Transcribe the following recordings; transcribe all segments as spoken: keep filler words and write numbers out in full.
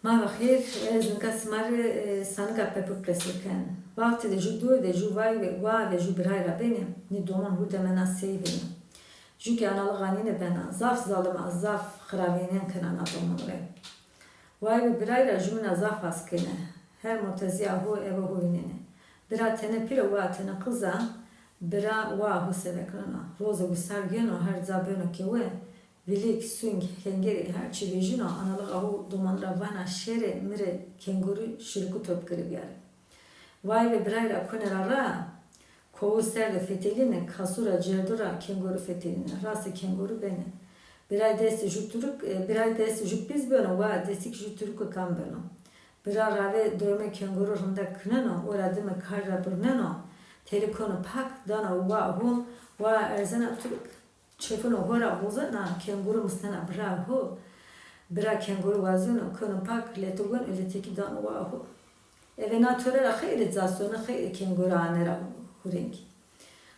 Ma ve xêr, ez nika sima rê, e, sanika pepûk qesey ken. Wextê de jû dûr de jû vay ve, wa ve jû biray ra benê, nî domon hurdemena sey benê. Jû ke analıxa nîne bena, zaf zalim a, zaf xiravênên kena na domon rê. Wayî ve biray ra jumîna zaf has kenê. Her motezîya ho eve ho vînenê. Bira tene pîr o, wa tene qiz a, bira waa ho sevekneno. Roze wisar gêno, her ca beno kewe, vilîk, sung, kengerî, her çî vejîno, analıxa ho domon ra vana şêrê mi rê kenguru şirku top girê biyarê. Vay ve biray ra kune ra ra, kowu ser de fetelîne, kasu ra cerdu ra kenguru fetelîne. Rastê kenguru benê. Biray destê jû turuk, e, biray destê jû pîz beno, wa destî kî jû turuku kam beno. Bira rave dormê kenguru rindek kineno, o ra dime kar ra birneno, têlî kono pak, dano wa ho, wa erzena turuk. Çefino ho ra vozena, kenguru mistena bira ho. Bira kenguru wazeno, kono pak, leto weno, letê kî dano wa ho. Eve na tore ra xeylê ca sono, xeylê kenguru anê ra hurêng.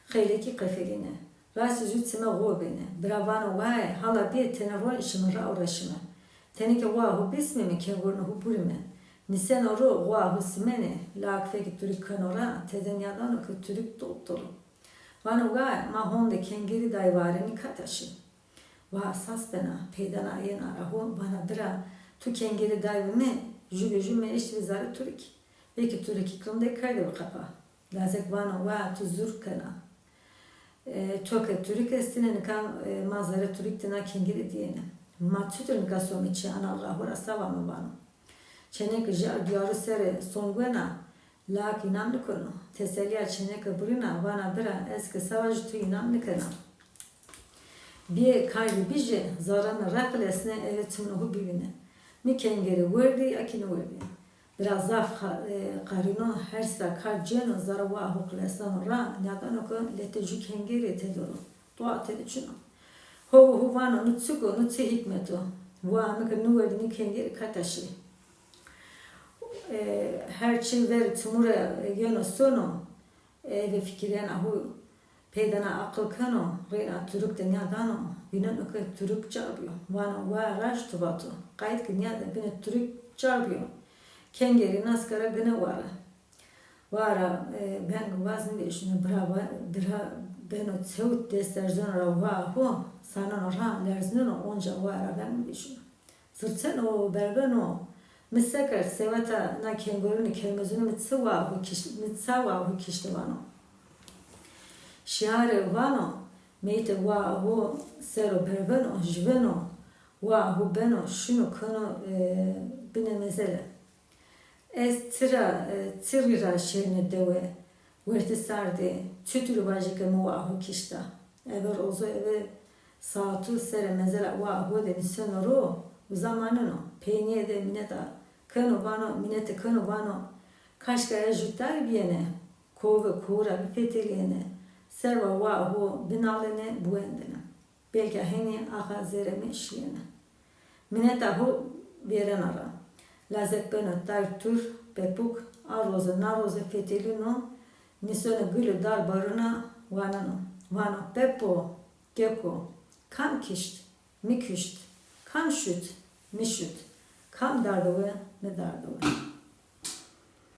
Xeylê kî qefelîne. Rastê jû çime xo benê. Bira vano, waye, hala bîye tene ronê şime, rao ra şime. Tenê ke wa ho bêsimîme, kengurunê ho burîme. Nîseno ro, wa ho simenê, lak fekê turik keno ra, tede nîyadano ke turik dop dolo. Vano, waye, ma honde kengerî day warê, nî kata şî? Wa sas bena, peydana yena ra ho, vana, bira, tu kengerî day ve mi, jû ve jû mi eştî ve zerê turik. Belkî turikî rindek kerdê ve qepa. Lazek vano, wa tu zur kena. E, to ke turik estîne, nika, e, ma zerê turik de na kengerî dîyêne. Ma çutir nika some çê analıxa ho ra, sava mi vano. Çêneke jar dîyaru serê songwena, lak înam nikono. Teselîya çêneke burîna, vana, bira, ez ke sava jû tu înam nikena. Bîye kar de bijê, zerrê mi reqilesne, eve çimno ho bivîne. Mi kengerî werdî ya kî nêwerdî? Bira zaf xa-, e, qarîno, hers ra kar cêno, zerrê waa ho qilesneno ra, nîyadano ke letê jû kengerî tede ro. Dua tede çin o. Ho ve ho vano, nu çik o, nu çi hîkmet o? Waa mi ke nêwerdî, nî kengerî kata şî? E, her çî verê çimu ra yeno sono, eve fikirena ho. Peydana aqil keno, reyna turik de nîyadano, vîneno ke turik car bîyo. Vano, wa raşt tu vato. Qayt ke nîyade, bîne turik car bîyo. Kengerî naska ra gine ware. Wara, e, veng vaz nêvejîno, bira va-, bira beno çewt, dest erzeno ra waa ho, saneno ra, lerzneno, onca wara veng nêvejîno. Zirçeno, berveno, mi se kerd, seweta na kengurunê kermezunê mi çi waa ho kişt-, mi ça waa ho kişte vano. Şîyare vano, meyte waa ho ser o berveno, jiveno, waa ho beno, şino keno, e, binê mezele. Ez çi ra, e, çi rî ra şêrîne dewe, wertê sardê, çutirî vajî ke mi waa ho kişta? Eve rozo, eve saatu serê mezela waa ho de nîseno ro, uza maneno. Peynîye de mîneta keno vano, mînete keno vano, kaşka ez jû tay bîyêne, kowu ve kowu ra bifetelîyêne, serva waa ho binalêne, biwendêne. Belka henî axa zerê mi şîyêne. Mîneta ho vêrena ra. Lazek beno tay tur, pepûk, a roze na roze fetelîno, nîseno gil û dar baruna, waneno. Vano, pepo, keko, kam kişt? Mi kişt. Kam şut? Mi şut. Kam dardo we? Mi dardo we.